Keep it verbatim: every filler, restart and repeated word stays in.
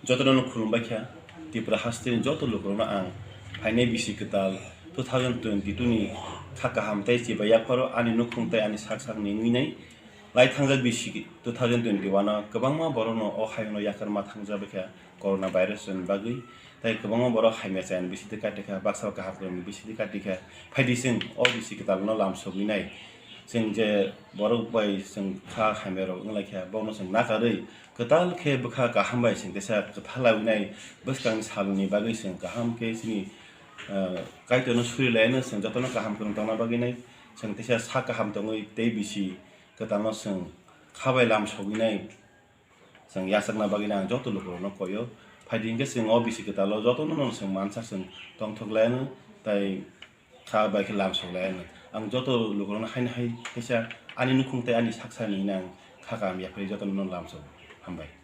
Jotono no khulumbai kha, Tripura hasteni joto lukurokno ang phainai bisi kwtal two thousand twenty-two ni kha kaham tei chibai yapharo ani nukhung tei ani sak sakni wngwinai lai thangjak bisi two thousand twenty-one o kwbangma borokno o hayungno yakarma thangjabai kha corona virus ni bagwi, tei kwbangma borok hamya chayani bisingtwi kati kha, baksa kaham kwrwngni bisingtwi kati kha. Phaidi chwng o bisi kwtalno lamsogwinai, chwng je borok bai chwng kha hamya rok wnglaikha, bono chwng nakarwi kwtal khe bwkha kaham bai chwng teisa kwtha lawinai, bwskangni salni bagwi chwng kaham khe chini, ah, Kaitorno suri laino chwng jotono kaham kwrwng tongna bagwinai chwng teisa sak kaham tongwi tei bisi kwtalno chwng kha bai lam sogwinai chwng yachakna bagwinai ang joto lukurokno koio. Phaidi hinkhe chwng o bisi kwtalo jotono no chwng mansa chwng tongthok laino tei kha bai khe lamsok lai ano. Ang joto lukurokno haino hai teisa ani nukhung tei ani sak sakni hwnwi ang kha kaham yapharwi jotono no lamsok. Hambai.